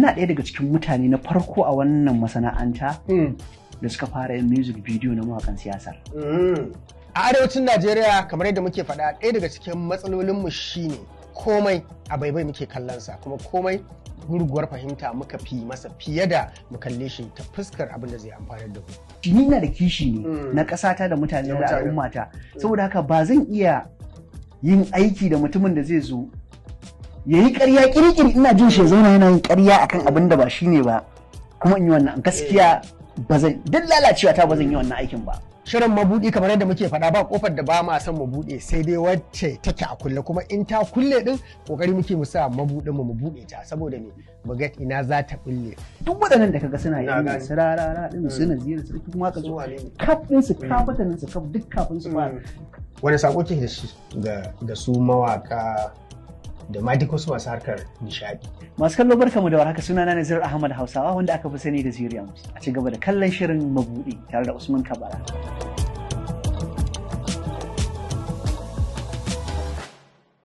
Ina ɗaya daga cikin mutane na farko a wannan masana'anta da suka fara yin music video na mawakan siyasar. A arewacin Najeriya, kamar yadda muke faɗa, ɗaya daga cikin matsalolinmu shine komai a baibai muke kallonsa, kuma komai gurguwar fahimta muka fi masa fiye da mu kalle shi ta fuskar abin da zai amfanar da mu. Ni ina da kishi ne na ƙasata da mutane da al'ummata, saboda haka ba zan iya yin aiki da mutumin da zai zo ya yi ƙarya ƙirƙiri, ina jin shi ya zauna yana yin ƙarya akan abin da ba shi ne ba, kuma in yi wannan. Gaskiya ba zan, duk lalacewa ta, ba zan yi wannan aikin ba. Shirin Mabuɗi, kamar yadda muke faɗa, ba kofar da ba ma son mu buɗe sai dai wacce take a kulle, kuma in ta kulle din kokari muke mu sa mabuɗin mu mu buɗe ta, saboda me? Mu ga ina za ta bulle. Duk waɗannan da kaga suna yin su Rarara din, su Nazira su kuma ka zo kaf din su, kafatanin su kaf, duk kafin su fara. Wani sako ke da shi ga su mawaka da ma duk wasu masu harkar nishadi? Masu kallo, barkamu da warhaka. Sunana Nazir Ahmad Hausawa, wanda aka fi sani da Ziriams. A ci gaba da kallon shirin Mabuɗi tare da Usman Kabara.